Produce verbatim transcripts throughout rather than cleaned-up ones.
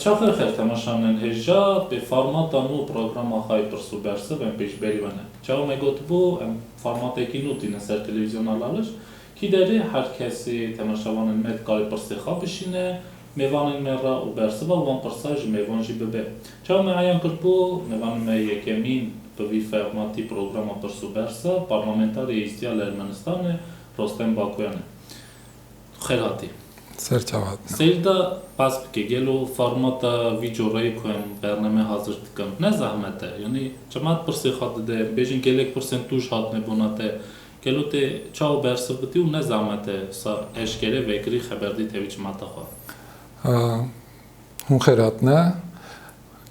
Çaxê xêr temaşanên hêja, pê formata nû programa xwe yê pirs û bersiv em pêşberî we ne. Çawa me gotibû, em formatekî nû tînin ser televîzyona Laliş. Kî derê her kesê temaşevanên me dikare pirsê xwe bişîne mêvanên me re û bersiva wan pirsa ji mêvan jî bibe. Çawa me eyan kiribû, mêvanên me yekemîn bi vî formatî programa pirs û bersa parlamentarê Êzdiya li Ermenistanê Rostem Bakoyan e. Xêr hatî. Ser çavat. Seyirda bas bike, gelo formata vî coreyê ku em bername hazir dikin ne zehmet e. Yanî cemaat pirsê xwe dide, bêjin gelek pirsên tûj hatine bona te. Gelo tê çawa bersiv bidî û ne zehmet e, sa eşkere vekirî xeber dî tevî cemaata xwe? Aa, hûn xêr hatine.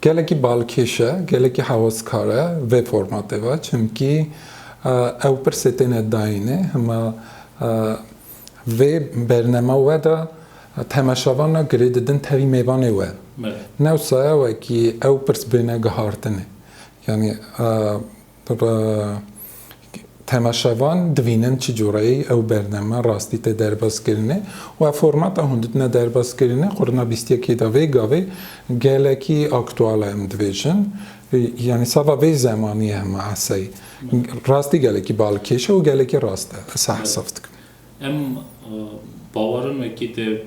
Gelekî balkêş e, gelekî hewaskar e vê formatê ve. Çimkî, e, ew pirsê têne dayînê, hema, e, vê bernema we de temaşevana girê didin tevî mêvanê we. Belê. Ne wisa ye wekî ew pirs bêne gihartinê. Yanî, e, Bi, temaşevan divînin çi cureyî ew bername rastî tê derbas kirinê û ev formata hûn didine derbas kirinê, qurna bîstiyekê de vê gavê gelekî aktual e, em dibêjin. Yanî sava vê zemanî ye hema esey. Rastî gelekî balkêş e û gelekî rast e. Ez hesab dikim. Em, e, bawerin wekî tê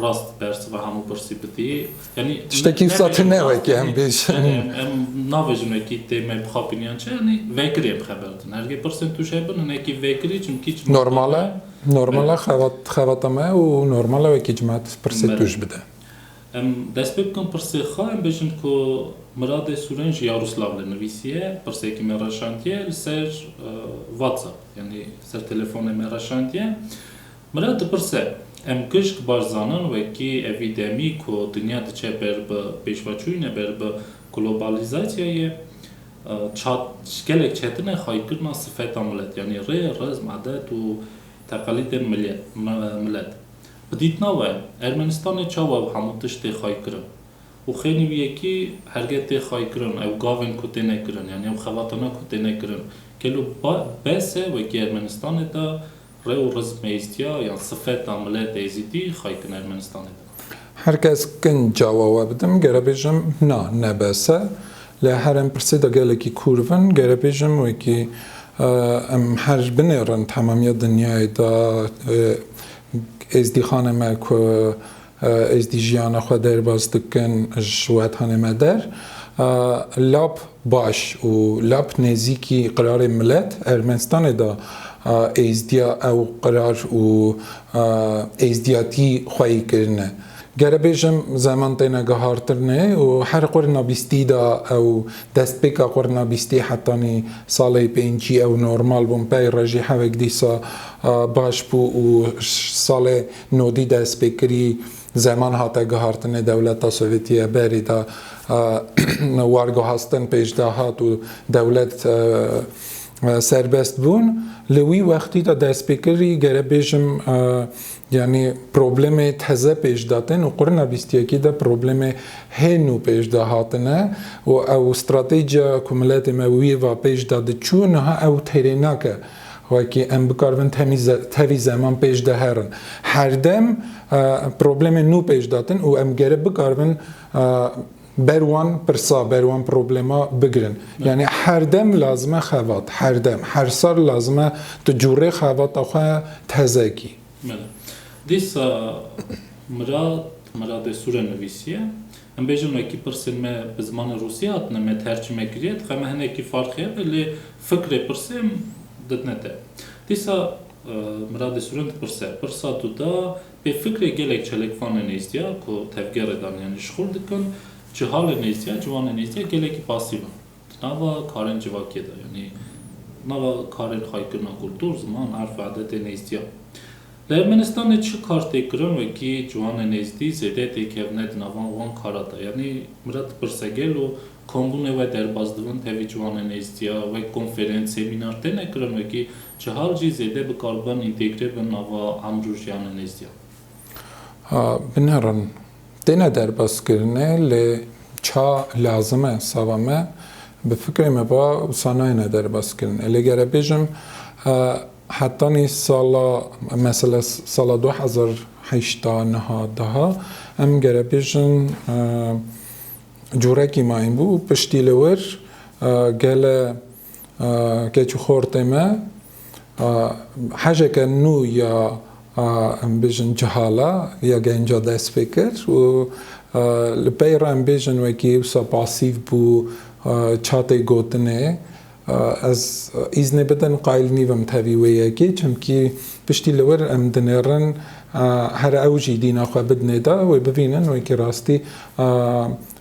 rast bersiva hemû pirsî bidî. Yanî tiştekî wisa tune wekî em bêjin. Yanî em, em navêjin wekî tê me bixapîniyan çi, yanî vekirî em xeber din. Hergê pirsên tûj hebin, hinekî vekirî, çimkî çi normal e, normal e, xebat, xebata me û normal e wekî cemaat pirsê tûj bide. Em dest pê bikin pirsê xwe, em bêjin ku Miradê Sûrên ji Yaroslavlê nivîsiye, pirsekî me reşandiye li ser, e, WhatsApp, yanî ser telefonê me reşandiye. Mirad dipirse, em gişk baş zanin wekî evî demî ku dinya diçe ber bi pêşveçûyîne, ber bi globalizasyayê, e, çat-, gelek çetin e xaykirina sifeta milet, yanî rê, rizm, edet û teqelîdên milye-, mi-, milet. Bi dîtina we, Ermenistanê çawa ew hemû tişt tê xaykirin? Û xênî wî yekî herge tê xaykirin, ew gavên ku têne kirin, yanî ew xebatana ku têne kirin, gelo ba-, bes e wekî Ermenistanê de rê û rizm êzdiya yan sifeta milet êzidî xaykin Ermenistanê de? Her kes kin cava we bidim, gere bêjim na, ne bes e. Lê her em pirsê de gelekî kûr bin, gere bêjim wekî, e, em her binêrin temamiya dinyayê de, e, êzdîxanê me ku, e, êzdî jiyana xwe derbas dikin ji wetanê me der, e, lap baş û lap nêzîkî qirarê milet Ermenistanê de, e, êzdiya ew qirar û, e, êzdiyatî xweyî kirine. Gere bêjim, zeman têne gihartinê û her qurna bîstî de ew destpêka qurna bîstî hetanî salê pêncî ew normal bûn. Pey re jî hevek dîsa, a, baş bû û ş-, salê nodî dest pê kirî zeman hate gihartinê dewleta Sovêtî ye berî de, a, warguhastin pêş de hat û dewlet, e, e, serbest bûn. Li wî wextî de dest pê kirî, gere bêjim, e, Yanî problemê teze pêş de tên û qurna bîstiyekî de problemê hê nû pêş de hatine û ew stratejiya ku miletê me wî va pêş de diçû, niha ew têrê nake. Wekî em bikaribin temî ze-, tevî zeman pêş de herin. Herdem, e, problemê nû pêş de tên û em gere bikaribin, e, ber wan pirsa, ber wan problema bigirin. Yanî herdem lazim e xebat, herdem, her sal lazim e tu cûrê xebata xwe tezekî. Belê. Dîsa Mirad, Miradê Sûre nivîsiye. Em bêjin wekî pirsên me bi zimanê rûsî hatine, me tercime kiriye, dixwe me hinekî farqî hebe, lê fikrê pirsê em didine te. Dîsa, e, Miradê Sûre dipirse, pirsa tu da, pê fikrê gelek çalakvanên êzdiya ku tevgerê dan, yanî şixul dikin, cihalên êzdiya, ciwanên êzdiya gelekî pasîv in. Di nava karên civakê de, yanî nava karên xaykirina kultur, ziman, erf, adetên êzdiya. Li Ermenistanê çi kar tê kirin, wekî ciwanên êzdî zêde têkevine di nava wan kara de? Yanî Mirad dipirse, gelo kombûnê we derbas dibin tevî ciwanên êzdiya, wek konferans, semînar têne kirin, wekî cihal jî zêde bikaribin întegre bin nava em rojiyanên êzdiya? Ha, binêrin. Têne derbaskirinê, lê ça lazim e, sava me, bi fikrê me va wisa nayêne derbaskirinê. Lê gere bêjim, e, hetanî sala, mesela sala du hezar heşta, niha, daha, em gere bêjin, e, cûrekî mayîn bû. Piştî li wir, e, gele, e, keç û xortê me, e, hejeke nû ya, e, em bêjin cihala ya genca dest pê kir û, e, li pey re em bêjin wekî wisa pasîv bû, e, çatê gotinê. Ez îznê bidin, qayîl nîvim tevî wê yekê, çimkî piştî li wir em dinêrin, her ew jî dîna xwe bidinê de, wê bivînin, wekî rastî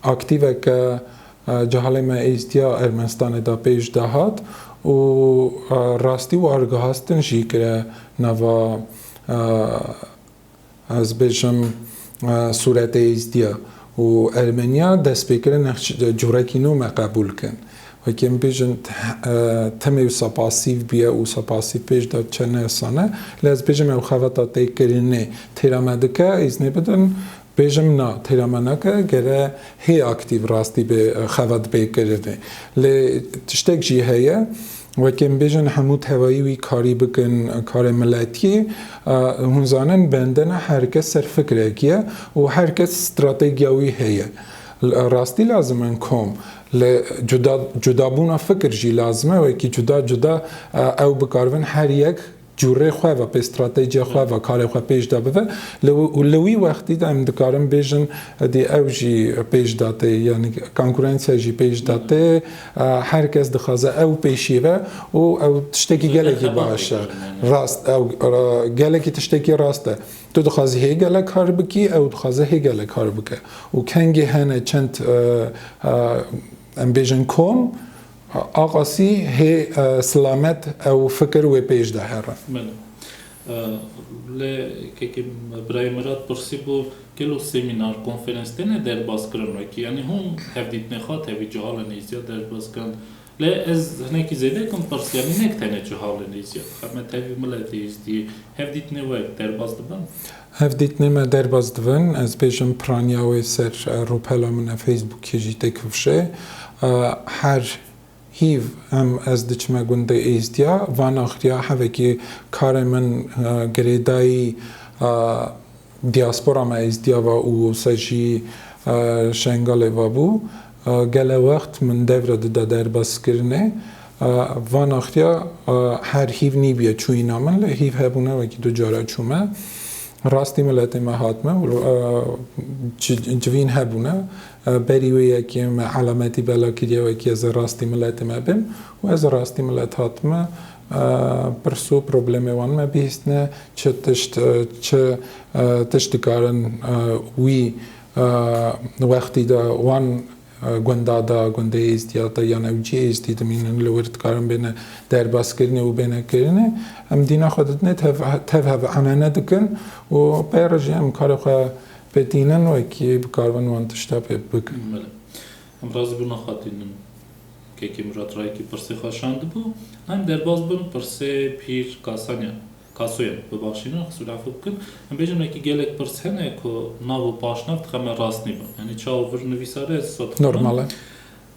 aktîveke cehalê me êzdiya Ermenistanê de pêş de hat û rastî wargehastin jî kire nava ez bêjim, e, sûretê Êzdiya û Ermeniya destpêkirin nexş-, curekî nû me qebûl kin. Wekî em bêjin, e, timê wisa pasîv bûye û wisa pasîv pêş de çi nesane, lê ez bêjim ew xebata têkirinê têra me dike, îznê bidin, bêjim na, têra me nake, gere hê aktîv rastî bê, e, xebat bê kirinê. Lê tiştek jî heye, Wekî em bêjin hemû tevayî wî karî bikin karê miletî, e, hûn zanin bendene her kes ser fikrekî ye û her kes strategiya wî heye. L-, rastî lazim in kom. Li cuda, cudabûna fikir jî lazim e, wekî cuda cuda, e, ew bikaribin her yek cûrê xwe ve, pê stratejiya xwe ve karê xwe pêş de bibe. Li wi-, û li wî wextî de em dikarin bêjin, edî ew jî pêş de tê, yanî konkurensiya jî pêş de tê, e, her kes dixwaze ew pêşî ve û ew tiştekî gelekî baş e. Rast, ew, e, gelekî tiştekî rast e. Tu dixwazî hê gelek kar bikî, ew dixwaze hê gelek kar bike. Û kengê hene çend, e, e, em bêjin kom, Aqasî hê, e, silamet ew fikir wê pêş de here. Belê. E, lê kekê birayê Mirat pirsî bû, gelo semînar, konferans têne derbas kirin wekî? Yanî hûn hevdîtinê xwe tevî cihalên êzdiya derbas kirin. Lê ez hinekî zêde kim pirs, yanî nek tenê cihalên êzdiya. Xeme tevî miletê êzdiyê hevdîtinê we derbas dibin? Hevdîtinê me derbas dibin, ez bêjim piraniya wê ser, e, rûpela min a Facebookê jî têkifşe. E, her hîv em ez diçime gundê Êzdiya, van axiriya hevekî karê min, e, girêdayî, e, diaspora me Êzdiya va û wisa jî, e, Şengalê va bû. E, gele wext min devre dida derbaskirinê. E, van axiriya, e, her hîv nîbiye çûyîna min, lê hîv hebûne wekî du cara çûme. Rastî miletê me hatime û, e, ci-, civîn hebûne. E, berî wê yekê me elametî bela kiriye wekî ez ê rastî miletê me bim û ez ê rastî milet hatime, e, pirs û problemê wan me bihîstine, çi tişt, e, çi, e, tişt dikarin, e, wî, e, wextî de wan e, gunda de, gundê Êzdiya de yan ew cî Êzdî dimînin li wir dikarin bêne derbaskirinê û bêne kirinê. Em dîna xwe didinê tev, tev hev enene dikin û pê re jî em karê xwe pê tînin wekî bikaribin wan tişta pê bikin. Belê. Em razî bûna xwe tînin. Kekê Mirat rayekî pirsê xwe şandibû. Em derbas bin pirsê Pîr Kasanya. Kasoyan, bibexşînin, xisûl efû bikin. Em bêjin wekî gelek pirs hene ku nav û paşnav dixeme rast nîbin. Yanî çawa vir nivîsare, ez sot dixwim. Normal e.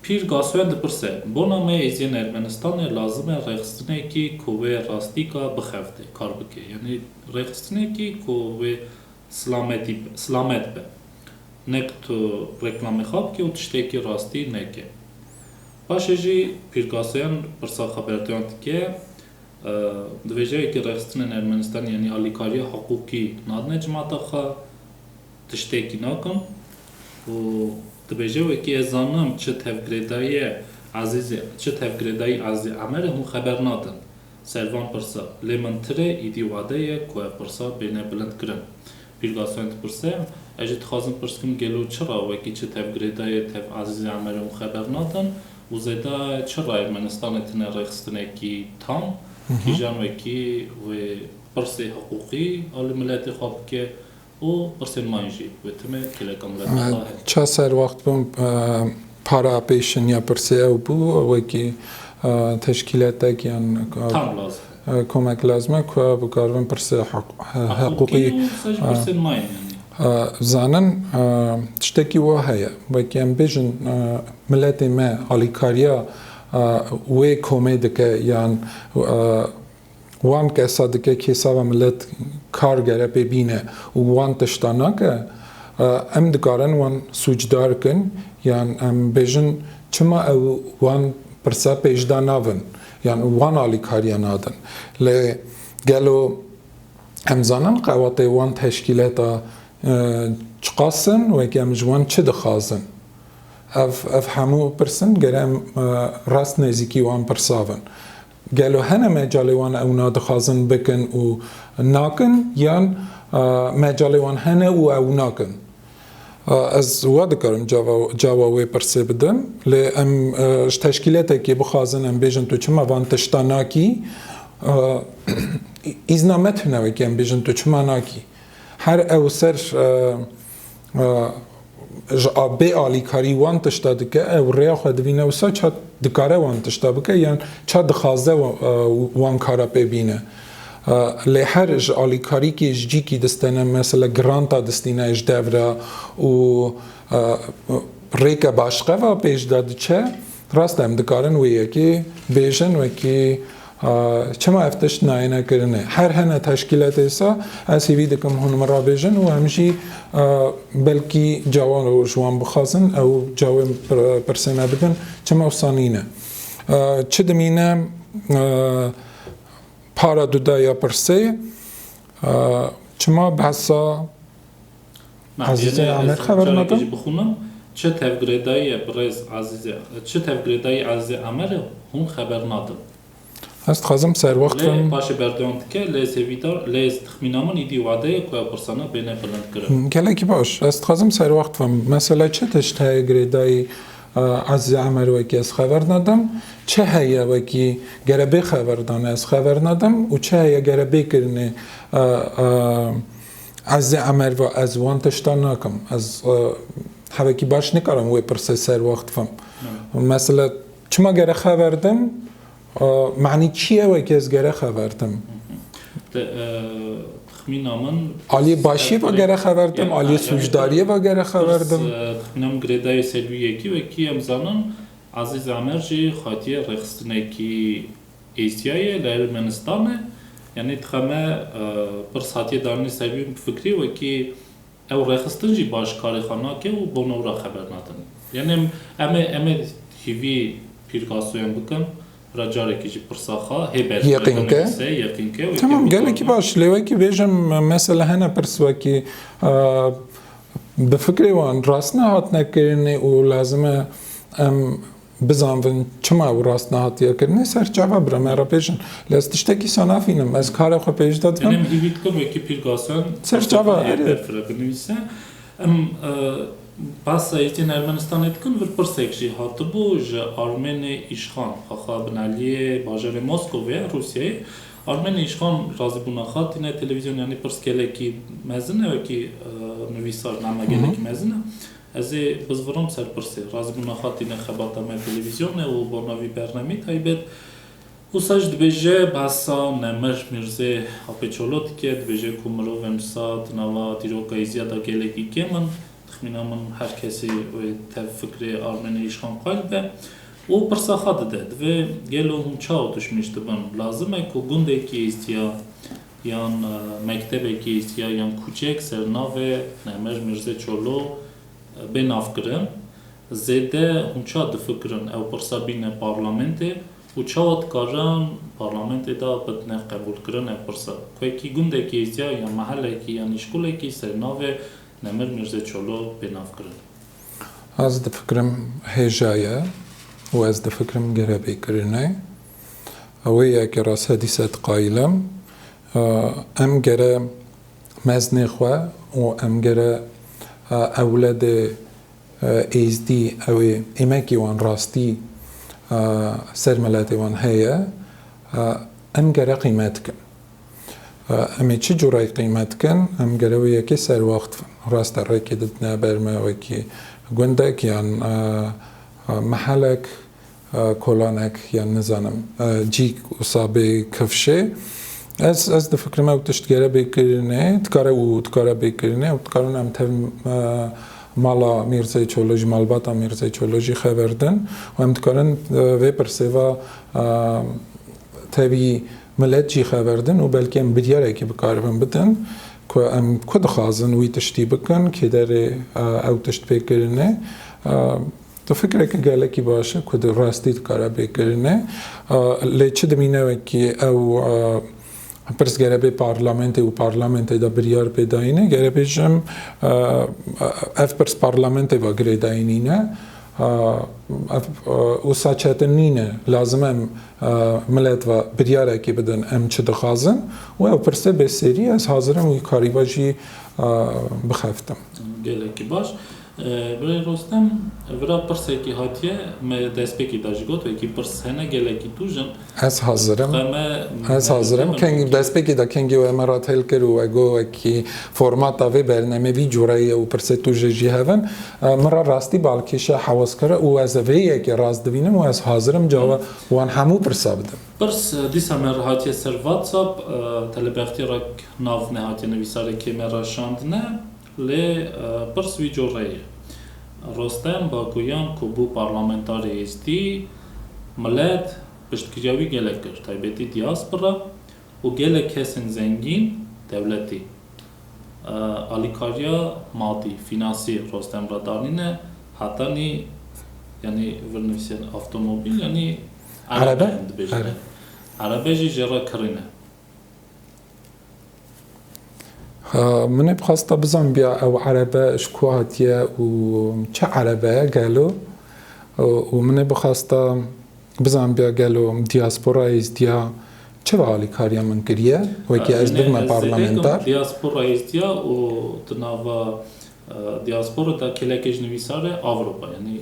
Pîr Gasoyan dipirse, bona me êziyên Ermenistanê lazim e rêxistinekî ku wê rastîka bixebitê, kar bike. Yanî rêxistinekî ku wê silametî be, silamet be. Nek tu reklamê xwe bike û tiştekî rastî neke. Paşê jî Pîr Gasoyan pirsa xebertiyan dike, Dibêje wekî rêxistinên Ermenistanê, yanî alîkariya hiqûqî nadine cimata xwe, tiştekî nakin û dibêje wekî ez zanim çi tevgirêdayî Ezîzê, çi tevgirêdayî Ezîzê Emerê hûn xeber nadin ser van pirsa. Lê min tirê îdî wade ye ku ev pirsa bêne bilindkirin. Pîrgasoyan dipirse, ez jî dixwazim pirs kim, gelo çira wekî çi tevgirêdayê tev Ezîzê Emerê hûn xeber nadin û zêde çira Ermenistanê tine rêxistinekî tam, Hı hı. kîjan wekî wê pirsê hiqûqî alî miletê xwe bike û pirsên mayîn jî wê timê kêleka miletê xwe hebe. Ça ser wext bûm, e, para pêşinya pirsê ew bû, wekî, e, teşkîletek yan, e, Tam lazim. e, komek lazim e ku bikaribin pirsê heq-, he-, Heqûqî heqûqî, û sej e, pirsên mayîn, yanî. e, zanin, e, tiştekî wa heye. Wekî em bêjin, e, miletê me alîkariya, e, wê komê dike yan, e, wan kesa dike kêsa ve milet kar gere pê bîne û wan tişta nake, e, em dikarin wan sûcdar kin, yan em bêjin çima ew wan pirsa pêşda navin, yan wan alîkariya nadin. Lê gelo em zanin qewatê wan teşkîleta, e, çiqas in, wekî em ji wan çi dixwazin? Ev, ev hemû pirsin gere em, e, rast nêzîkî wan pirsa bin. Gelo hene mecalê wan ew nadixwazin bikin û nakin, yan, e, mecalê wan hene û ew nakin? E, ez we dikarim cava, cava wê pirsê bidim, lê em, e, ji teşkîletekê bixwazin em bêjin tu çima van tişta nakî, e, îzna me tune wekî em bêjin tu çima nakî. Her ew ser, e, e, ji a-, bê alîkarî wan tişta dike, ew rêya xwe divîne wisa ça dikare wan tişta bike, yan ça dixwaze wa-, e, wan kara pê bîne. E, lê her ji alîkarîkê ji cîkî distene, mesela granta distîne ji dev re û, e, rêke başqe ve pêş de diçe, rast e, em dikarin wê yekê bêjin wekî, a, çima ev tişt nayêne kirinê. Her hene teşkîletê sa, ez hîvî dikim hûn min re bêjin û em jî, a, belkî cawan ji wan bixwazin, ew cawê pir-, pirsê me bidin, çima wisa nîne. A, çi dimîne, a, para duda ya pirsê, a, çima behsa Na, Ezîzê yanî Amer ez xeber carekê nadim. Jî bixwînim. Çi tevgirêdayî ye birêz Ezîzê, çi tevgirêdayî Ezîzê Amerê hûn xeber nadin? Ez dixwazim serwext Lê bim. Paşê berdewam dike, lê sêvîdar, lê texmîna min îdî wade ye ku ev pirsana bêne bilindkirin. Gelekî baş. Ez dixwazim serwext bim. Mesela çi tişt heye girêdayî, e, Ezîzê Amer wekî ez xeber nadim? Çi heye wekî gere bê xeber dane ez xeber nadim? Û çi heye gere bê kirinê, e, e, Ezîzê Emer va, ez wan tiştan nakim. Ez, e, hevekî baş nikarim wê pirsê serwext bim. Hı. Mesela, çima gere xeber dim? E, manî çi ye wekî ez gere xeber dim? Te, e, texmîna min Aliyê başiyê va gere xeber dim, ya, aliyê ya, sûcdariyê va gere xeber dim. Pirs, e, texmîna min girêdayî ser wî yekî wekî em zanin, Ezîz Emer jî xwetiye rêxistinekî êzdiya ye, li Ermenistan e. Yanî dixeme, e, pirs hatiye danî ser wî fikrî wekî ew rêxistin jî baş karê xwe nake û bona wira xeber nadin. Yanî em, em ê, em ê hîvî pîrgasoyan bikin, bira carekî jî pirsa xwe hê ber Yeqîn ke. Yeqîn ke û Tamam, yeqîn gelekî bikin. Baş. Lê wekî bêjim, mesela hene pirs wekî, e, bi fikrê wan rast nehatine kirinê û lazim e em bizanvin çima ew rast nehatiye kirinê, ser çava bira me re bêjin. Lê ez tiştekî sa nafînim. Ez karê xwe pêş de dikim. Em hîvî dikim wekî pîrgasoyan Ser çava, erê. Berfireh binivîse. Em, e, behsa êzdiyan Ermenistanê dikin, vir pirsek jî hatibû ji Armênê Îşxan, xwexa bineliyê bajarê Moskovê, Rûsyayê. Armênê Îşxan razîbûna xwe tîne televîzyon, yanî pirs gelekî mezin e, wekî, e, nivîsar, name Hı hı. gelekî mezin e. Ez ê bizvirim ser pirsê. Razîbûna xwe tîne xebata me televîzyonê û bona vî berhemî taybet. Wisa jî dibêje, behsa Nemir Mîrzê Apê Çolo dike, dibêje ku mirovên wisa di nava dîroka êzdiya de gelekî kêm in. Texmîna min her kesî wê tev fikrê Armênê Îşxan qayîl be û pirsa xwe dide, divê gelo hûn çawa tişmîş dibin? Lazim e ku gundekî êzdiya yan, e, mektebekî êzdiya yan kuçek ser navê Nemir Mîrzê Çolo bê navkirin, zêde hûn ça difikirin ew pirsa bîne parlamentê û çawa dikarin parlamentê de bidine qebûlkirin ev pirsa? Ku wekî gundekî êzdiya yan mehelekî yan îşkolekî ser navê Nemir Mîrzê Çolo bê navkirin. Ez difikirim hêja ye û ez difikirim gere bê kirinê. Ew ê yekê rast sedî sed qayîl im. Em gere mezinê xwe û em gere, e, ewledê, e, êzdî, ew ê êmekî wan rastî, e, ser miletê wan heye, e, em gere qîmet kin. E, em ê çi cûreyî qîmet kin? Em gere wê yekê serwext bin. Rast e, rêkê didine ber me wekî gundek yan, e, e, mehelek, e, kolanek, yan nizanim, e, cîk wisa bê kifşê. Ez, ez difikirim ew tişt gere bê kirinê, dikare û dikare bê kirinê, ew dikarin em tev, e, mala Mîrzê Çolojî, malbata Mîrzê Çolojî xeber din û em dikarin, e, vê pirsê ve, e, tevî milet jî xeber din û belkî em biryarekî bikaribin bidin ku em ku dixwazin wî tiştî bikin, kê derê, e, ew tişt pê kirine. E, tu fikreke gelekî baş e ku di rastî dikare pê kirine. E, lê çi dimîne wekî ew, e, pirs gere bê parlamentê û parlamentê de biryar pê dayîne. Gere bêjim, e, ev pirs parlamentê ve girêdayî nîne. E, ev, e, wisa çetin nîne. Lazim em, e, milet ve biryarekî bidin em çi dixwazin. Û ew pirsê bê serî ez hazir im wî karî ve jî, e, bixeftim. Gelekî baş. E, Birayê Rostem, vira pirsekî hatiye, me destpêkê de jî got, wekî pirs hene gelekî tûj in. Ez hazir im. Qe me Ez hazir im. Kengî destpêkê de kengî we me re têl kir û we got wekî formata vê bernamê vî cûre ye û pirsê tûjê jî hev in. E, min re rastî balkêşe hewaz kir û ez vê yekê rast dibînim û ez hazir im cava wan hemû pirsa bidim. Pirs, e, dîsa me re hatiye ser WhatsApp, e, Telebextiyarek nav nehatiye nivîsarê kê me re şandine. Lê, e, pirs wî cor re ye. Rostem Bakuyan ku bû parlamentarê êzdî, milet piştgiriya wî gelek kir, taybetî diaspora û gelek kesên zengîn dewletî, e, alîkariya madî, fînansî Rostem re danîne, hetanî, yanî vir nivîsên avtomobîl, yanî Erebe? Erebe em dibêjin. Erebe. Erebe jî jê re kirîne. Ha, min ê bixwesta bizanbiya ew erebe ji ku hatiye û çi erebe ye gelo? Û, û min ê bixwesta bizanbiya gelo diaspora êzdiya çi ve alîkariya min kiriye? Wekî ez bibime parlamenter. Diaspora êzdiya û di nava, e, diaspora de kêlekê ji nivîsarê Avropa, yanî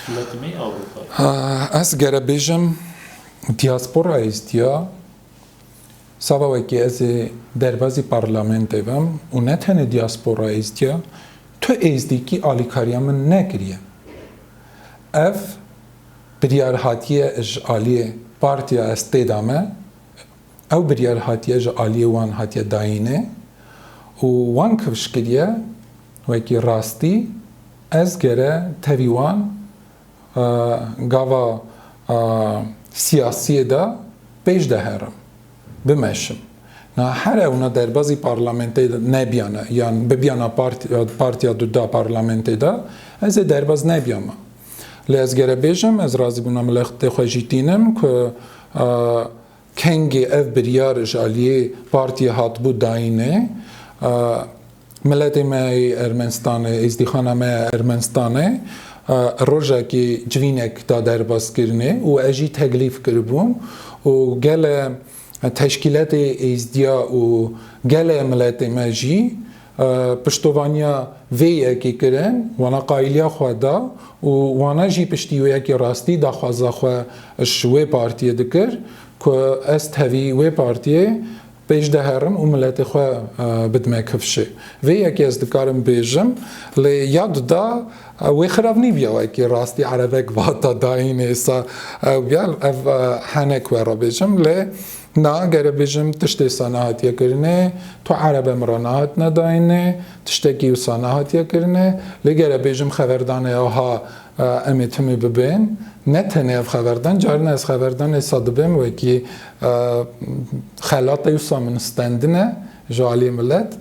miletê me yê Avropa. Ha, ez gere bêjim diaspora êzdiya Sava wekî ez ê derbazî parlamentê bim û ne tenê diaspora êzdiya, tu êzdîkî alîkariya min nekiriye. Ev biryar hatiye ji aliyê partiya ez tê de me, ew biryar hatiye ji aliyê wan hatiye dayînê û wan kifş kiriye wekî rastî ez gere tevî wan e, gava, e, siyasiyê de pêş de herim, bimeşim. Na her ewna derbazî parlamentê de nebiyane, yan bibiyana parti-, partiya duda parlamentê de, ez ê derbaz nebiyama. Lê ez gere bêjim, ez razîbûna miletê xwe jî tînim ku, e, Kengê ev biryar ji aliyê partiyê hatibû dayînê, e, miletê me yê Ermenistanê, êzdîxana me ya Ermenistanê, e, rojekê civînek da derbazkirinê û ez jî teklîf kiribûm û gele teşkîletê êzdiya û gele miletê me jî, e, piştovaniya vê yekê kirin, wana qayîliya xwe da û wana jî piştî wê yekê rastî daxwaza xwe ji wê partiyê dikir. Ku ez tevî wê partiyê pêş de herim û miletê xwe, e, bidime kifşê. Vê yekê ez dikarim bêjim, lê ya duda, e, wê xirav nîbiya wekî rastî erebek vata dayînê sa, e, ew biya, ev, e, henek we re bêjim, lê na gere bêjim tiştê sa nehatiye kirinê, tu erebe min re nehatine dayînê, tiştekî wisa nehatiye kirinê, lê gere bêjim xeverdanê aha e, em ê timî bibên. Ne tenê ev xeverdan, carina ez xeverdanê sa dibêm wekî, e, xelatê wisa min stendine ji alî milet.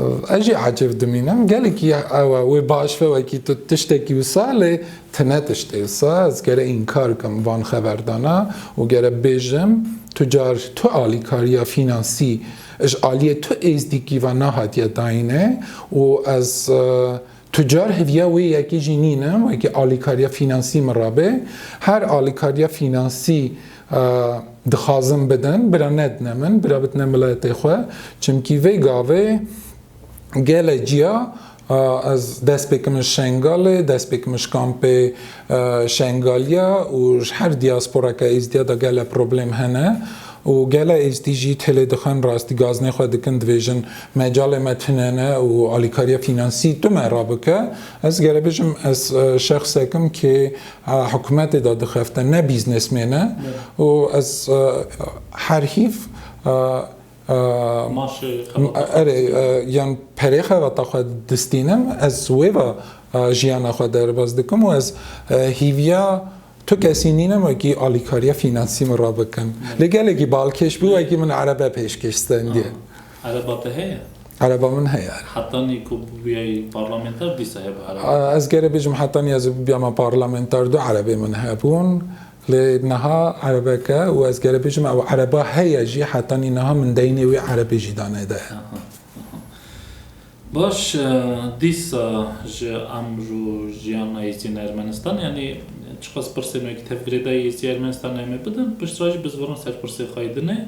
E, ez jî ecêb dimînim. Gelekî ew e, wê baş ve wekî tu tiştekî wisa, lê tine tiştê wisa. Ez gere înkar kim van xeverdana û gere bêjim, tu car tu alîkariya fînansî ji aliyê tu êzdîkî ve nahatiye dayîne û ez, e, Tu car hêviya wê yekê jî nîne, wekî alîkariya fînansî min rabe. Her alîkariya fînansî, e, dixwazin bidin, bira nedine min, bira bidine miletê xwe. Çimkî vê gavê gele ciya, e, ez dest pê kimin Şengalê, dest pê kimin ji kampê, e, Şengaliya û ji her diasporeke êzdiya de gele problem hene. Û gele êzdî jî têlê dixin, rastî gazinê xwe dikin, dibêjin, mecalê me tune ne û alîkariya fînansî tu me rabike. Ez gere bêjim, ez, e, şexsek im kê, e, hikûmetê de dixefte, ne bîznesmên e. Evet. Û ez, e, her hîv, e, e, Maaşê xebatê erê, e, yan perê xebata xwe distînim, ez wê ve, e, jiyana xwe derbas dikim û ez, e, hîviya Tu kesî nîne wekî alîkariya fînansî min re bikin. Lê gelekî balkêş bû, wekî min erebe pêşkêş stendiye. Ereba te heye? Ereba min heye. Hetanî ku bûbiyayî parlamenter dîsa hebe ereba? Ez gere bêjim hetanî ez bûbiyama parlamenter du erebê min hebûn. Lê niha erebeke û ez gere bêjim ew ereba heye jî, hetanî niha min deynê wê erebê jî danede. Baş, e, dîsa ji em ro jiyana Êzdiyan Ermenistan, yanî çiqas pirsên wekî tevgirêdayî Êzdiya Ermenistan em ê bidin, piştre jî bizvirin ser pirsê xwe yê dinê.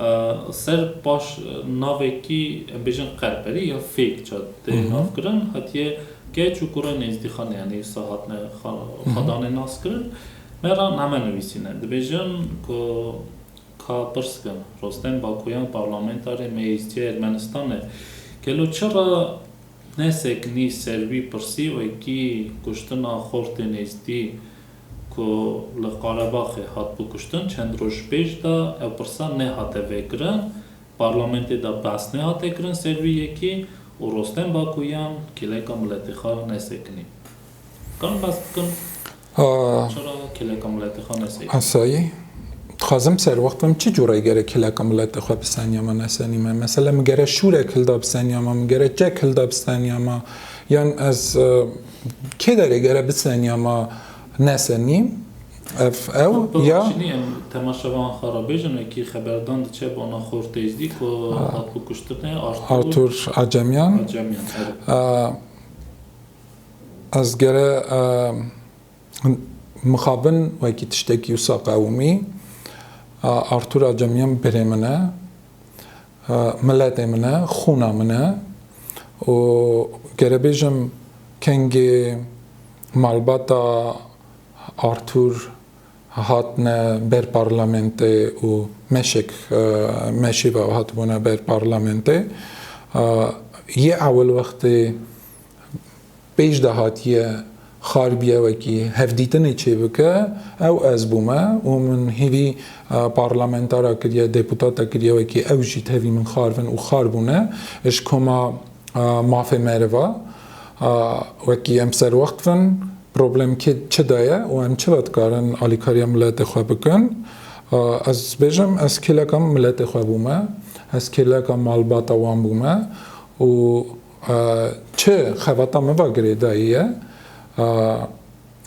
E, ser paş, e, navekî, em bêjin qerberî ya fake, ça tê navkirin, hatiye keç û kura Nêzdîxanê, yanî wisa hatine xa-, xwedanê naskirin. Me re name nivîsîne. Dibêjin ku Ka pirs kim, Rostem Bakuyan parlamentarê me Êzdiya Ermenistanê, gelo çira nesekinî ser wî pirsî wekî kuştina xortê Nêzdî ku li Qarebaxê hatibû kuştin, çend roj pêş de ew pirsa nehate vekirin, parlamentê de behs nehate kirin ser wî yekî û Rostem Bakuyan kêleka miletê xwe nesekinî. Kan behs bikin. Aa, Çira kêleka miletê xwe nesekinî? Asayî. Dixwazim ser wext bim çi cûreyî gere kêleka miletê xwe biseniyama nesenîme? Mesela min gere şûrek hilda biseniyama, min gere çek hilda biseniyama, yan ez, e, kê derê gere biseniyama nesenîm? Ev ew ya. Çinî em temaşevan xwe re bêjin, wekî xeberdan diçe bona xortê Êzdî ku hatibû kuştinê Artur Artur Acemyan. Acemyan, evet. Aa, Ez gere, e, mixabin wekî tiştekî wisa qewimî. E, Artur Acemiyan birê min e, e, miletê min e, xûna min e. Û gere bêjim kengê malbata Artur hatine ber parlamentê û meşek, e, meşî ve hatibûne ber parlamentê. E, yê ewil wextê pêş de hatiye xarbiye wekî hevdîtinê çêbike, ew ez bûme û min hêvî, e, parlamentara kiriye, deputata kiriye wekî ew jî tevî min xaribin û xar bûne. Ji koma, e, mafê meriva, e, wekî em ser wext bin, problem kê çi de ye û em çi ve dikarin alîkariya miletê xwe bikin. E, ez bêjim, ez kêleka miletê xwe bûme, ez kêleka malbata wan bûme û E, çi xebata min va girêdayî ye, e,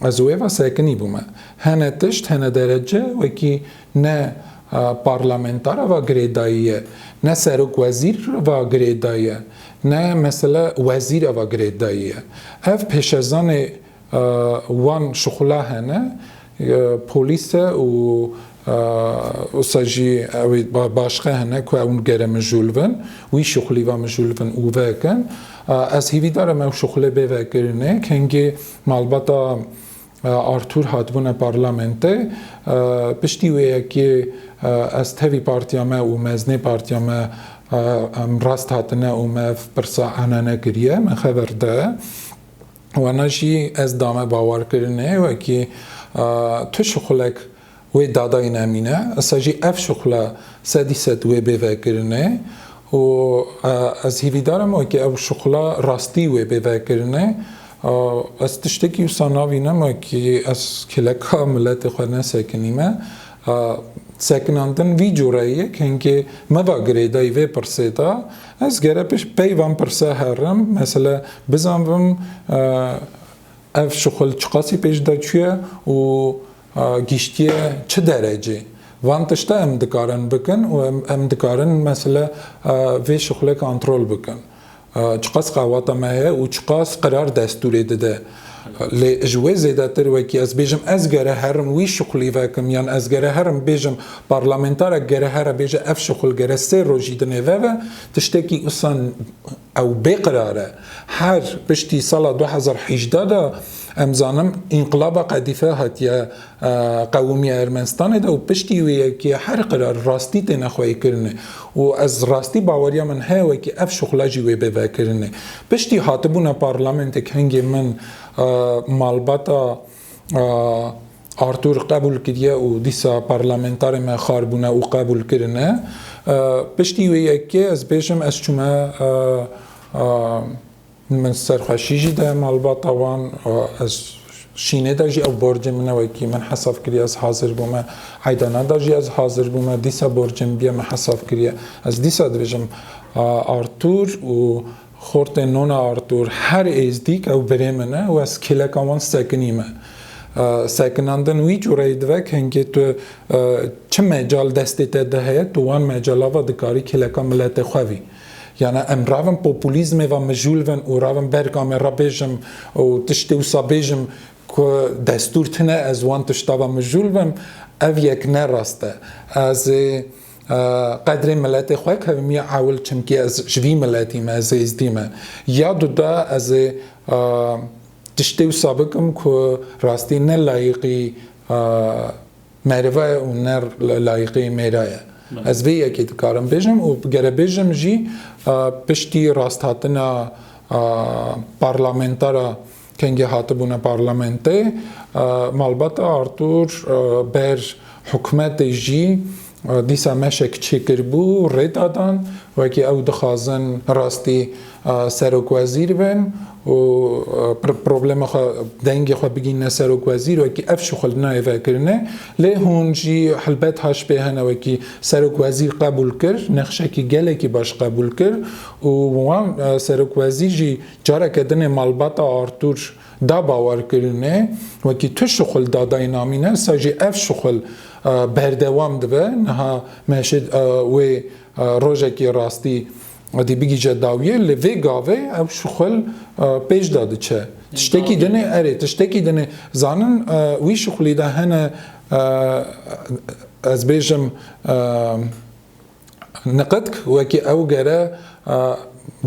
ez wê va sekinî bûme. Hene tişt, hene derece wekî ne, e, parlamentara va girêdayî ye, ne serok wezîr va girêdayî ye, ne mesela wezîra va girêdayî ye. Ev pêşezanê, e, wan şixula hene, e, polîs e û, e, wisa jî ew ê ba-, başqe hene ku ew gere mijûl bin, wî şixulî va mijûl bin û vekin. E, ez hîvîdar im ew şixulê bê vekirinê. Kengê malbata, e, Artur hatibûne parlamentê. E, piştî wê yekê, e, ez tevî partiya me û meznê partiya me, e, em rast hatine û me ev pirsa anane kiriye, me xeber de. Wana jî ez dame bawerkirinê wekî, e, tu şixulek wê dadayî nemîne. Esa jî ev şixula sedî sed wê bê vekirinê û, e, ez hîvîdar im wekî ew şixula rastî wê bê vekirinê. E, ez tiştekî wisa navînim wekî ez kêleka miletê xwe nesekinîme. A, sekinandin vî cûreyî ye, kengê me va girêdayî vê pirsê de, ez gere piş-, pey van pirse herim, mesela bizanvim, e, ev şixul çiqasî pêş de çûye û, e, gihiştiye çi derecê. Van tişta em dikarin bikin û em, em dikarin mesela, e, vê şixulê kontrol bikin. E, çiqas qewata me heye û çiqas qirar destûrê dide. Lê ji wê zêdetir wekî ez bêjim, ez gere herim wî şixulî vekim, yan ez gere herim bêjim, parlamentarek gere here bêje, ev şixul gere sê rojî dinê veve, tiştekî usan ew bê qirar e. Her piştî sala du hezar hejdeh de, em zanim, înqilaba Qedîfe hatiye e, qewimiya Ermenistanê de û piştî wê yekê her qirar rastî têne xweyîkirinê û ez rastî baweriya min heye wekî ev şixula jî wê bê vekirinê. Piştî hatibûna parlamentê kengê min, e, malbata, e, Artur qebûl kiriye û dîsa parlamentarê me xar bûne û qebûl kirine. E, piştî wê yekê ez bêjim ez çûme, e, e, Min serxweşî jî de malbata wan, e, ez Şînê de jî ew borcê min e, wekî min hesab kiriye, ez hazir bûme. Eydana de jî ez hazir bûme, dîsa borcê min bûye, min hesab kiriye. Ez dîsa dibêjim, a, Artûr û xortê Nona Artûr her êzdîk ew birê min e û ez kêleka wan sekinîme. A, sekinandin wî cûreyî dibe, hingê tu, a, çi mecal destê te de heye, tu wan mecala ve dikarî kêleka miletê xwe vî. Yani em ravin populîzmê ve mijûl vin û ravin ber ka me re bêjim û tiştê wisa bêjim ku destûr tine ez wan tişta ve mijûl vim, ev yek ne rast e. Ez ê, e, qedrê miletê xwe kevim ya ewil, çimkî ez ji vî miletî me, ez êzdî me. Ya duda ez ê, e, tiştê wisa bikim ku rastî ne layiqî, e, meriva ye û ne layiqî mêra ye. Evet. Ez vê yekê dikarim bêjim û gere bêjim jî, e, piştî rasthatina, e, parlamentara kengê hatibûne parlamentê, e, malbata Artûr, e, ber hikûmetê jî, e, dîsa meşek çêkiribû, rê dadan, wekî ew dixwazin rastî, e, serokwezîr bin û, e, pr-, problema xwe, dengê xwe bigîne serokwezîr, wekî ev şixul nayê vekirine. Lê hûn jî helbet haşpê hene, wekî serokwezîr qebûl kir, nexşekî gelekî baş qebûl kir û wan, e, serokwezîr jî careke dinê malbata Artûr da bawerkirinê, wekî tu şixul dadayî namîne, sa jî ev şixul, e, berdewam dibe. Niha meşê, e, wê, e, rojekê rastî dî bigîje dawiyê, li vê gavê ew şixul, e, pêş de diçe. Tiştekî dinê, erê, tiştekî dinê zanin, e, wî şixulî de hene, e, ez bêjim, e, niqitk, wekî ew gere, e,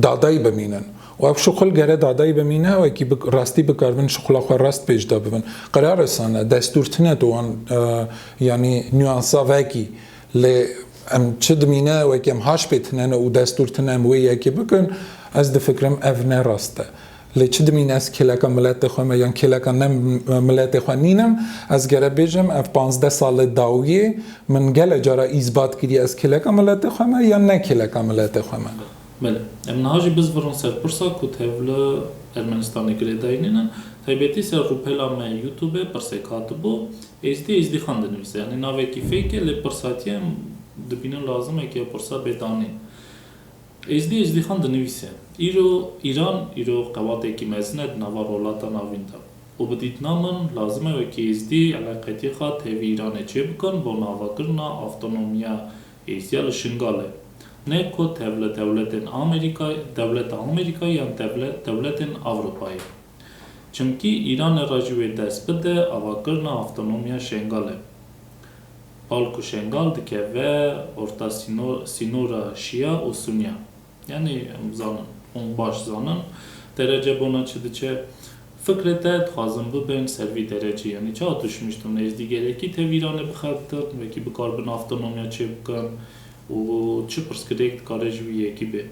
dadayî bimînin. Û ew şixul gere dadayî bimîne, wekî bi-, rastî bikaribin şixula xwe rast pêş de bibin. Qirarê sane, destûr tine tu wan, e, yanî nuansa vekî. Lê em çi dimîne, wekî em haş pê tinene û destûr tine em wê yekê bikin, ez difikirim ev ne rast e. Lê çi dimîne ez kêleka miletê xwe me yan kêleka ne miletê xwe nînim, ez gere bêjim, ev panzdeh sal e dawiyê, min gele cara îsbat kiriye ez kêleka miletê xwe me yan ne kêleka miletê xwe me. Belê. Em niha jî bizvirin ser pirsa ku tevli Ermenistanê girêdayî nînin. Taybetî ser rûpela me YouTube pirsek hatibû. Êzdî, Êzdîxan dinivîse. Yanî navekî fake e, lê pirsatiye em dibînin lazim e ku ev pirsa bê danîn. Êzdî, Êzdîxan dinivîse, îro Îran, îro qewatekî mezin e di nava Rojhilata Navîn de. Û bi dîtina min lazim e wekî Êzdî eleqetiyê xwe tevî Îranê çêbikin bona avakirina avtonomiya Êzdiya li Şingalê. Ne ku tevli dewletên Amerîka, dewleta Amerîkayê yan devle-, dewletên Ewropayê. Çimkî Îranê re jî wê dest bide avakirina avtonomiya Şengalê. Bal ku Şengal dikeve orta sîno-, sînora Şîa û Sunî ya. Yanî em zanin, hûn baş zanin, derece bona çi diçe. Fikrê te dixwazin bibin ser vî derecê. Yanî çawa tu şimîştin Êzdî gerekî tevî Îranê bixebtin, wekî bikaribin avtonomiya çêbikin û çi pirsgirêk dikare ji wî yekî bê.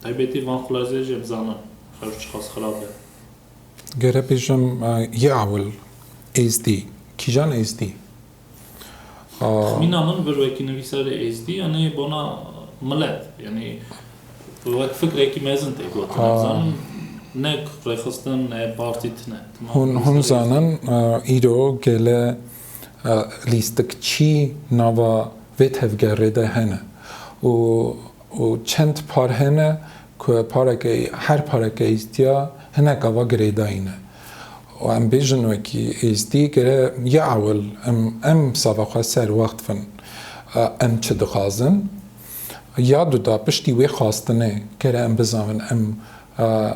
Taybetî van xulazê jî em zanin, rewş çiqas xirab e. Gere bêjim, e, yê ewil Êzdî. Kîjan Êzdî? A. Xmîna min vir wekî nivîsarê Êzdî, yanî bona milet, yanî wek fikrekî mezin tê gotin. A. Em zanin ne rêxistin, ne partî tine. Hûn, hûn zanin, e, îro gele, e, lîstikçî nava vê tevgerê de hene. Û û çend par hene ku pareke, her pareke Êzdiya hineka va girêdayî ne. Û em bêjin wekî Êzdî gere ya ewil em, em sava xwe ser wext bin, e, em çi dixwazin. Ya duda piştî wê xwastinê gere em bizanvin em, e,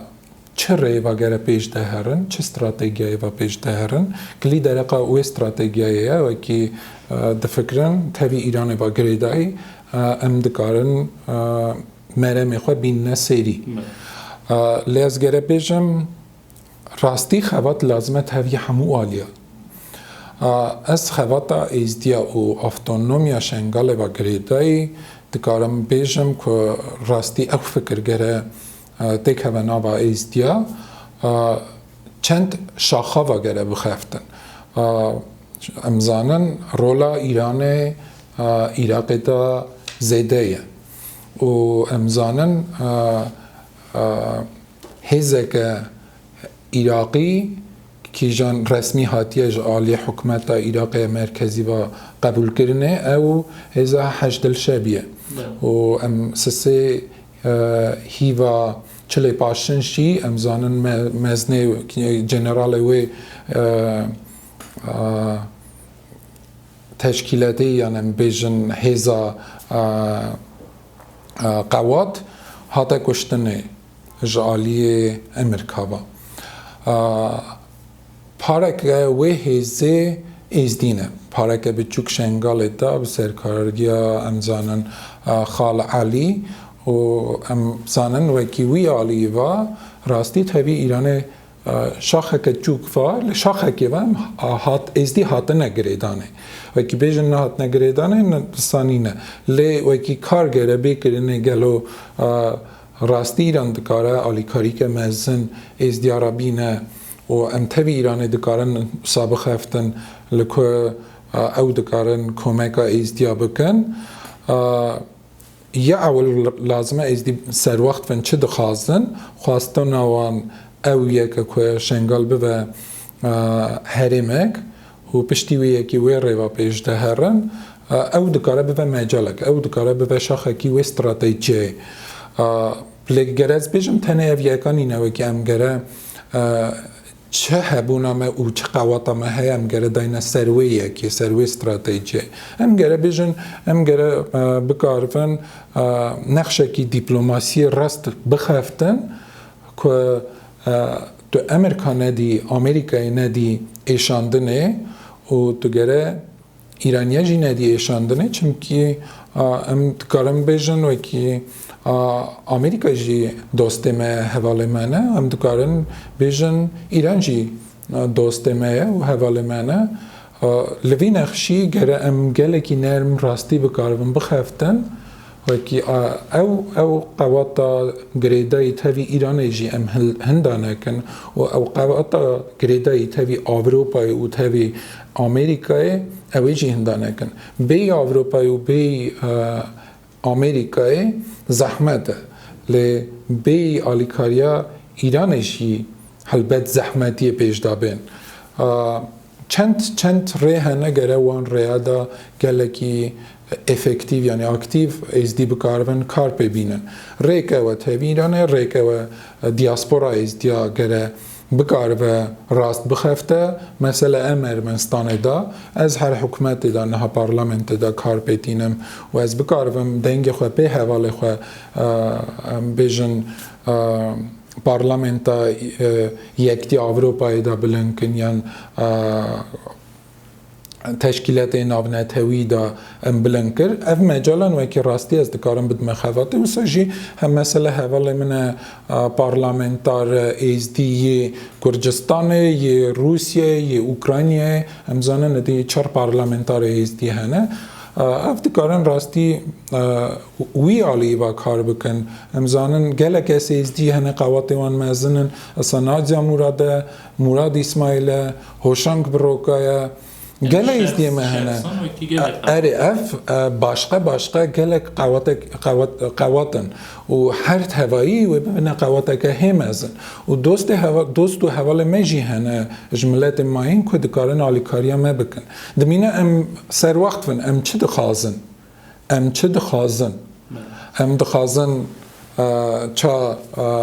çi rêyê va gere pêş de herin, çi stratejiyayê va pêş de herin. Kilî dereqa wê stratejiyayê ye, wekî, e, difikirin tevî Îranê va girêdayî, e, em dikarin, e, meremê xwe bînine sêrî. Me. E, lê ez gere bêjim, rastî xebat lazim e tevî hemû aliya. E, ez xebata Êzdiya û avtonomiya Şengalê va girêdayî dikarim bêjim ku rastî ew fikir gere, e, têkeve nava Êzdiya, e, çend şaxa va gere bixeftin. E, em zanin rola Îranê, e, Iraqê de zêde ye. Û em zanin, e, e, hêzeke Iraqî kîjan resmî hatiye ji alî hikûmeta Iraqê merkezî ve qebûlkirinê, ew hêza Heşdil Şebî ye. Belê. Û em sisê, e, hîva çilê paşin jî em zanin me-, mezinê, generalê wê, e, e, teşkîletê, yan em bêjin hêza, e, e, qewat hate kuştinê ji aliyê Amerîka ve. E, pareke wê hêzê Êzdî ne. Pareke biçûk Şengalê de bi serkariya, em zanin, e, Xal Elî û em zanin wekî wî aliyî ve rastî tevî Îranê, e, şaxeke çûk ve, li şaxekê ve em hat, Êzdî hatine girêdanê. Wekî bêjin nehatine girêdanê, ne, sanî ne. Lê wekî kar gere bê kirinê gelo, e, rastî Îran dikare alîkarîke mezin Êzdiya re bîne û em tevî Îranê dikarin wisa bixeftin li ku, e, ew dikarin komeka Êzdiya bikin. E, ya ewil lazim e Êzdî serwext bin çi dixwazin, xwestina wan ew ye ke ku Şengal bibe, e, herêmek û piştî wê yekê wê rê ve pêş de herin, e, ew dikare bibe mecalek, ew dikare bibe şaxekî wê stratejiyê. E, lê gere ez bêjim tenê ev yeka nîne wekî em gere, e, çi hebûna me û çi qewata me heye, em gere dayne ser wê yekê, ser wê stratejiyê. Em gere bêjin, em gere, e, bikaribin, e, nexşekî dîplomasiyê rast bixeftin ku, e, tu Amerîka nedî, Amerîkayê nedî êşandinê û tu gere Îraniye jî nedî êşandinê, çimkî, a, em dikarin bêjin wekî, a, Amerîka jî dostê me, hevalê me ne, em dikarin bêjin Îran jî, a, dostê me ye û hevalê me ne. A, li vî nexşî gere em gelekî nerm rastî bikaribin bixeftin. Wekî, a, ew, ew qewata girêdayî tevî Îranê jî em hil-, hinda nekin û ew qewata girêdayî tevî Ewropayê û tevî Amerîkayê ew ê jî hinda nekin. Bêyî Ewropayê û bêyî, e, Amerîkayê zehmet e. Lê bêyî alîkariya Îranê jî helbet zehmetiyê pêş de bên. E, Çend, çend rê hene gere wan rêya de gelekî efektîv, yanî aktîv êzdî bikaribin kar pê bînin. Rêk ew e tevî Îranê, rêk ew e diaspora êzdiya gere bikaribe rast bixefte. Mesele em Ermenistanê de, ez her hikûmetê de, niha parlamentê de kar pê tînim û ez bikaribim dengê xwe pê hevalê xwe, e, em bêjin, e, Parlamenta, e, Yekîtiya Ewropayê de bilind kin yan, e, teşkîletê navnetewî de em bilind kir. Ev mecalan wekî rastî ez dikarim bidime xebatê. Wisa jî hem mesele hevalê min e, e, parlamentar êzdî yê Kurdistanê, yê Rûsyê, yê Ukraynayê. Em zanin êdî çar parlamentarê êzdî hene. Ev dikarin rastî, e, wî alî va kar bikin. Em zanin gelek kes êzdî hene, qewatê wan mezin in. Esa Nadia Murad e, Murad Îsmaîl e, Hoşang Biroka ye. Gelek êzdiyê me hene. Erê, ev, e, başqa, başqa gelek qewatek, qewat, qewat in. Û her tevayî wê bibine qewateke hê mezin. Û dostê heva-, dost û hevalê me jî hene ji miletê mayîn ku dikarin alîkariya me bikin. Dimîne em serwext bin, em çi dixwazin? Em çi dixwazin? Em dixwazin, e, ça, e, e,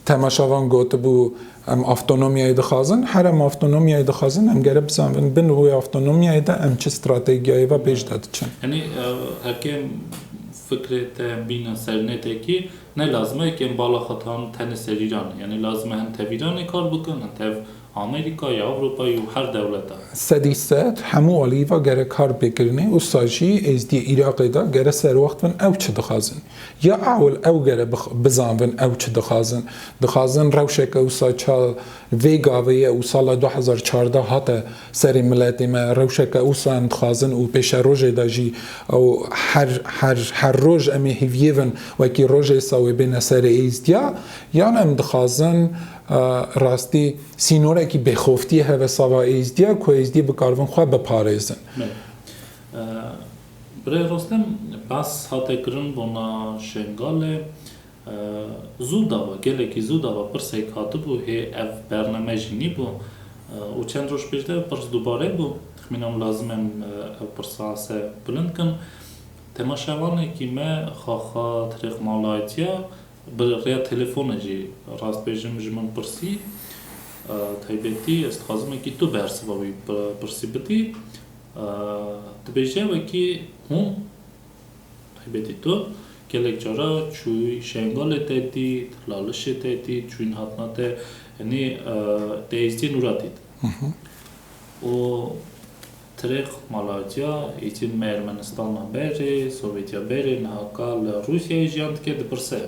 temaşevan gotibû, em avtonomiyayê dixwazin. Her em avtonomiyayê dixwazin, em gere bizanbin bin wê avtonomiyayê de em çi stratejiyayê ve pêş de diçin. Yanî, e, heke em fikrê te bîne sernetê kî, ne lazim e ke em bala xwe tan tenê ser Îranê. Yanî lazim e hem tev Îranê kar bikin, hem tev Amerîkayê, Ewropayê û her dewleta. Sedî sed hemû alî va gere kar pê kirinê, wisa jî êzdiyê Iraqê de gere serwext bin ew çi dixwazin. Ya ewil ew gere bix-, bizanbin ew çi dixwazin. Dixwazin rewşeke wisa ça vê gavê ye û sala du hezar çardeh hate serê miletê me. Rewşeke wisa em dixwazin û pêşerojê de jî ew her, her, her roj em ê hêviyê bin wekî rojê wisa wê bêne serê êzdiya. Yan em dixwazin, e, rastî sînorekî bêxoftiyê heve sava êzdiya ku êzdiyê bikaribin xwe biparêzin. Belê. E, Birê Rostem, behs hate kirin bona Şengalê. Zû dava, gelekî zû dava pirsek hatibû, hê ev bername jî nîbû. Û çend roj pêş de pirs dubare bû. Texmînan lazim em ev pirsa se bilind kin. Temaşevanekî me xaxa Tirêx Malaytiya bi rêya telefonê jî rast bêjim ji min pirsî. Taybetî ez dixwazim wekî tu bersiva wî pirsî bidî. Dibêje wekî hûn Taybetî tu gelek cara çûyî Şengalê te dît, Lalişê te dît, çûyîn hatina te, yanî, e, te êzdiyên wira dît. Û Tirêx Malaytiya, êzdiyên me Ermenistana berê, Sovyetiya berê, niha ka li Rûsyayê jiyan dike, dipirse.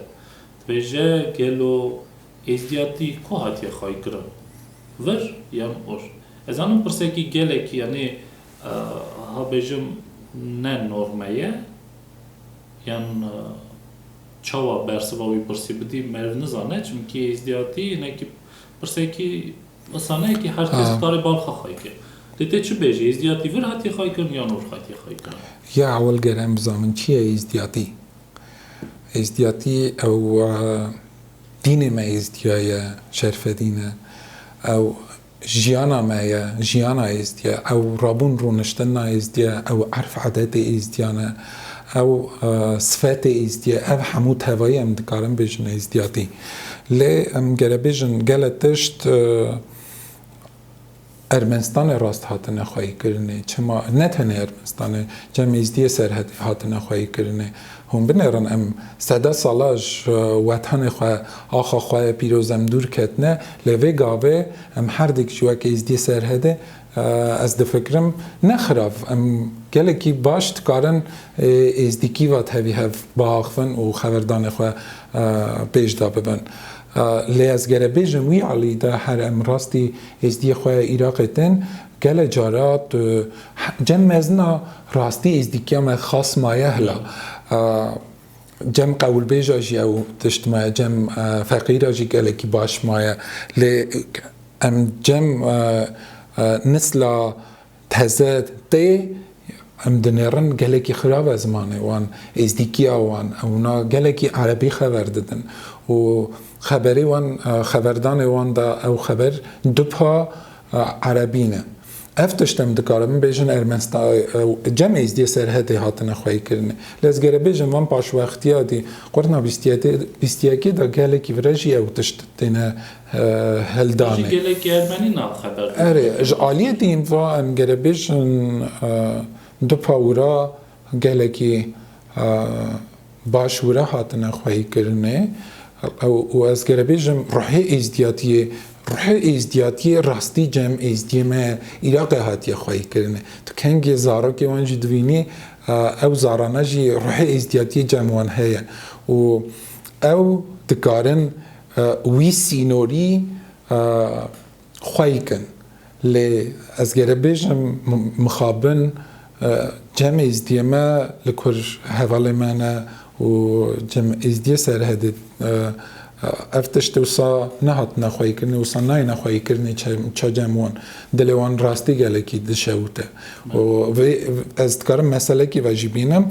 Dibêje, gelo êzdiyatî ku hatiye xwayîkirin? Vir yan or? Ez zanim pirsekî gelekî, yanî, e, ha bêjim ne norme ye, yan, e, çawa bersiva wî pirsî bidî, meriv nizane, çimkî êzdiyatî hinekî pirsekî insaneyekî her kes Ha. dikarê balxa xwayîke. Lê tê çi bêjî? Êzdiyatî vir hatiye xwayîkirin yan or hatiye xwayîkirin? Ya ewil ger em bizanin çi ye êzdiyatî? Êzdiyatî ew, e, dînê me êzdiya ye, şerfedîn e. Ew jiyana me ye, jiyana êzdiya, ew rabûn rûniştina êzdiya, ew erf edetê êzdiyan e, ew, e, sifetê êzdiya, ev hemû tevayî em dikarin bêjin êzdiyatî. Lê em gere bêjin gelek tişt, e, Ermenistanê rast hatine xweyîkirinê. Çima? Ne tenê Ermenistanê, cem êzdiyê Serhedê hatine xweyîkirinê. Hûn binêrin em sede sala ji wetanê xwe, axa xwe pîroz em dûr ketine, lê vê gavê em her dîk jî wek êzdiyê Serhedê, e, ez difikirim, ne xirav, em gelekî baş dikarin, e, êzdîkî ve tevî hev biaxivin û xeverdanê xwe, e, pêş de bibin. E, lê ez gere bêjim wî alî de her em rastî êzdiyê xwe Iraqê tên, gele cara tu he-, cem mezina rastî êzdîkiya me xas maye hila. E, Cem qewlbêja jî ew tişt maye, cem, e, feqîra jî gelekî baş maye. Lê em cem, e, e, nisla teze tê, em dinêrin gelekî xirab e zimanê wan, êzdîkiya wan. Ewna gelekî erebî xeber didin. Û xeberê wan, e, xeverdanê wan de ew xeber dupa, e, erebî ne. Ev tişt em dikarin bêjin Ermenistan, e, cem êzdiyê Serhedê hatine xweyîkirinê. Lê ez gere bêjim van paşwextiya dî, qurna bîst yekê, bîst yekê de gelekî vira jî ew tişt têne, e, hildanê. Jî gelekî Ermenî nav xeber didin. Erê, ji aliyê dîn va em gere bêjin, e, du pawira gelekî, e, baş wira hatine xweyîkirinê. Ew, û ez gere bêjim, ruhê êzdiyatiyê, ruhê êzdiyatiyê rastî cem êzdiyê me Iraqê hatiye xweyîkirinê. Tu kengê zarokê wan jî divînî, e, ew zarana jî ruhê êzdiyatiyê cem wan heye. Û ew dikarin, e, wî sînorî, e, xweyî kin. Lê ez gere bêjim, m-, mixabin, e, cem êzdiyê me li kur hevalê me ne û cem êzdiyê Serhedê, e, e, ev tişt wisa nehatine xweyîkirinê, wisa nayêne xweyîkirinê ça-, ça cem wan. Dilê wan rastî gelekî dişewite. Û vê, ez dikarim meselekî ve jî bînim.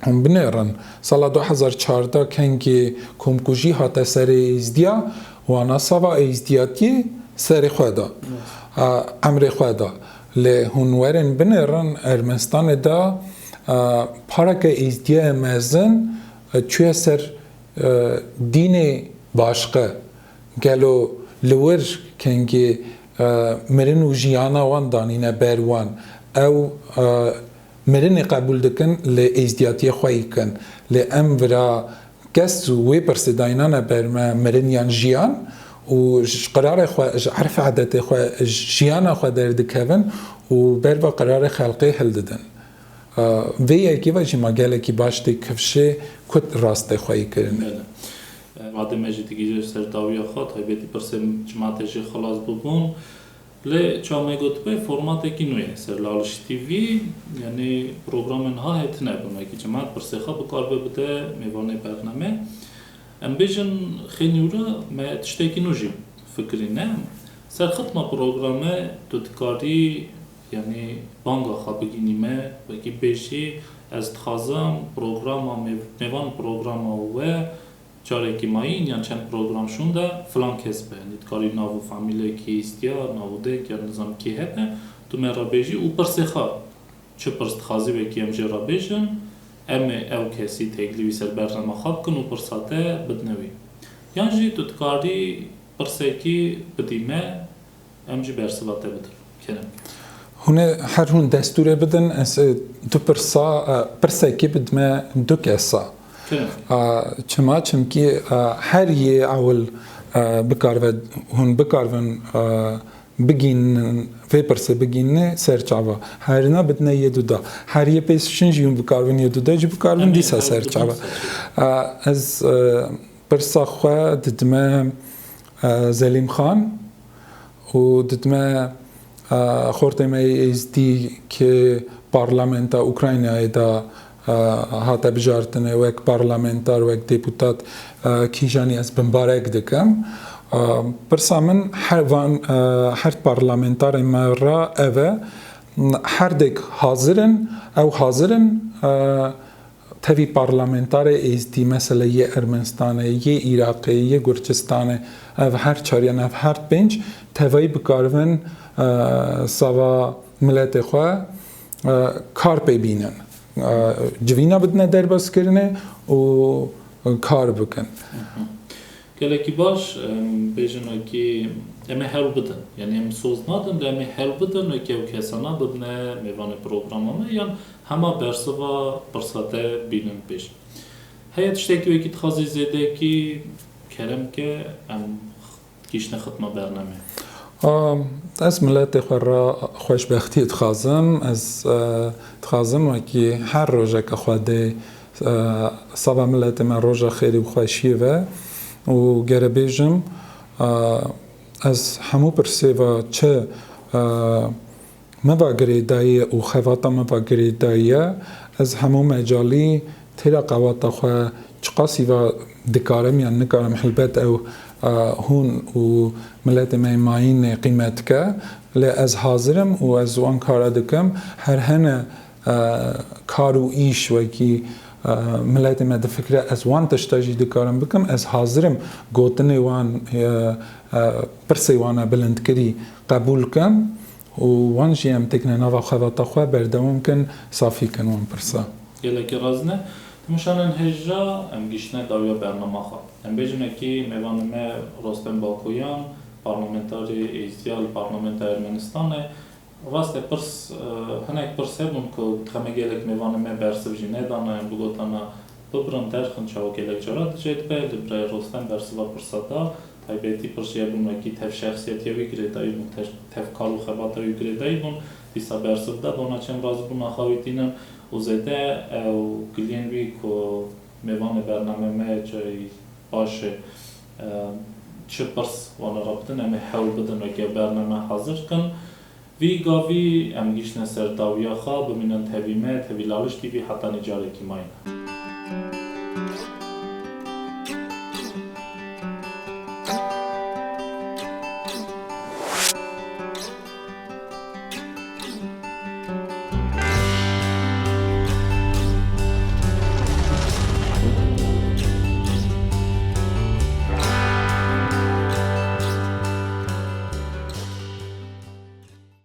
Hûn binêrin, sala du hezar çardeh kengê komkujî hate serê êzdiya, wana sava êzdiyatiyê serê xwe da, a, emrê xwe da. Lê hûn werin binêrin, Ermenistanê de, a, pareke êzdiyaya mezin, e, çûye ser, e, dînê başqe. Gelo li wir kengê, e, mirin û jiyana wan danîne ber wan? Ew, e, mirinê qebûl dikin, lê êzdiyatiyê xweyî kin. Lê em vira kes wê pirsê dayînane ber me, mirin yan jiyan, û ji qirarê xwe, ji erf edetê xwe, ji jiyana xwe derdikevin û ber va qirarê xelqê hildidin. Vê yekê ve jî ma gelekî baş tê kifşê ku rastê xweyî kirinê. Bele. Vadê me jî digihîje ser dawiya xwe, taybetî pirsên cemaetê jî xilas bibûn. Lê çawa me gotibû, formatekî nû ye ser Laliş T V, yanî programên ha hêtine bûn, wekî cemaet pirsê xwe bikaribe bide mêvanê bername. Em bêjin xênî wira me tiştekî nû jî fikirîne. Ser xitma programe tu dikarî, yanî banga xwe bigînî me, wekî bêjî, ez dixwazim programa mêv-, mêvan programa we carekî mayîn yan çend program şûnde filan kes be. Yanî dikarî nav û famîlekî îstiya, nav û deng yan nizam kî hebe, tu me re bêjî û pirsê xwe, çi pirs dixwazî wekî em jê re bêjin, em ê ew kesî teklîfî ser bernama xwe bikin û pirsa te bidine wî. Yan jî tu dikarî pirsekî bidî me, em jî bersiva te bidin. Kerem ke. Hûn ê her hûn destûrê bidin, ez ê du pirsa, e, pirsekî bidime du kesa. Kerem ke. A, çima? Çimkî, e, her yê ewil, e, bikarve, hûn bikarvin, e, bigînin, vê pirsê bigîninê ser çava. Herîna bidine yê du da. Her yê pêşin jî hûn bikarvin yê du da jî bikarvin. Em ê dîsa ew ser bidin çava. Ser çava. A, ez, e, pirsa xwe didime, e, Zelîm Xan û didime, e, xortê me yê Êzdî ki parlamenta Ukraynayê de, e, hate bijartinê wek parlamenter, wek deputat, e, kîjanî ez bimbarek dikim. E, pirsa min her van, e, her parlamentarê me re ev e, her dek hazir in, ew hazir in, e, tevî parlamentarê Êzdî, mesela yê Ermenistanê, yê Iraqê, yê Gurcistanê, ev her çar yan ev her pênc tevayî bikaribin, e, sava miletê xwe, e, kar pê bînin. E, civîna bidine derbazkirinê û kar bikin. Gelekî baş, em, bêjin wekî em ê hewl bidin. Yanî em soz nadin, lê em ê hewl bidin wekî ew kesana bibine mêvanê programa me, yan hema bersiva pirsa te bînin pêş. Heye tiştekî wekî dixwazî zêdekî kerem ke em gihîştine xitma bernamê. A, ez miletê xwe re xweşbextiyê dixwazim. Ez, e, dixwazim wekî her rojeke Xwedê, e, sava miletê me roja xêrî û xweşiyê ve û gere bêjim, e, ez hemû pirsê ve çi, e, me va girêdayî ye û xebata me va girêdayî ye, ez hemû mecalî têra qewata xwe çiqasî va dikarim yan nikarim, helbet ew, e, hûn û miletê me yê mayînê qîmet dike, lê ez hazir im û ez wan kara dikim. Her hene, e, kar û îş wekî, e, miletê me difikire, ez wan tişta jî dikarim bikim, ez hazir im gotinê wan, e, e, pirsê wan e bilindkirî qebûl kim. Û wan jî em têkine nava xebata xwe berdewam kin, safî kin wan pirsa. Gelekî razî ne. Temaşevanên hêja, em gihîştine dawiya bernama xwe. Em bêjin wekî mêvanê me Rostem Bakoyan, parlamentarê Êzdiya li Parlamentoya Ermenistanê. Rast e, pirs, e, hinek pirs hebûn ku dixeme gelek mêvanê me bersiv jî nedane, bigotana bibirin derxin çawa gelek cara dicê dibe, li birayê Rostem bersiva pirsa da. Taybetî pirs jî hebûn wekî tev şexsiyetiya wî girêdayî bûn, tev, tev kar û xebata wî girêdayî bûn. Dîsa bersiv da, bona çem razîbûna xwe wî tînin û zêde ew giliyên wî ku mêvanê bername me cayî baş e, e, çi pirs wana re bidin, em ê hewl bidin weke bername hazir kin. Vî gavî em gihîştine ser dawiya xwe, bimînin tevî me, tevî Laliş T V hetanî carekî mayîne.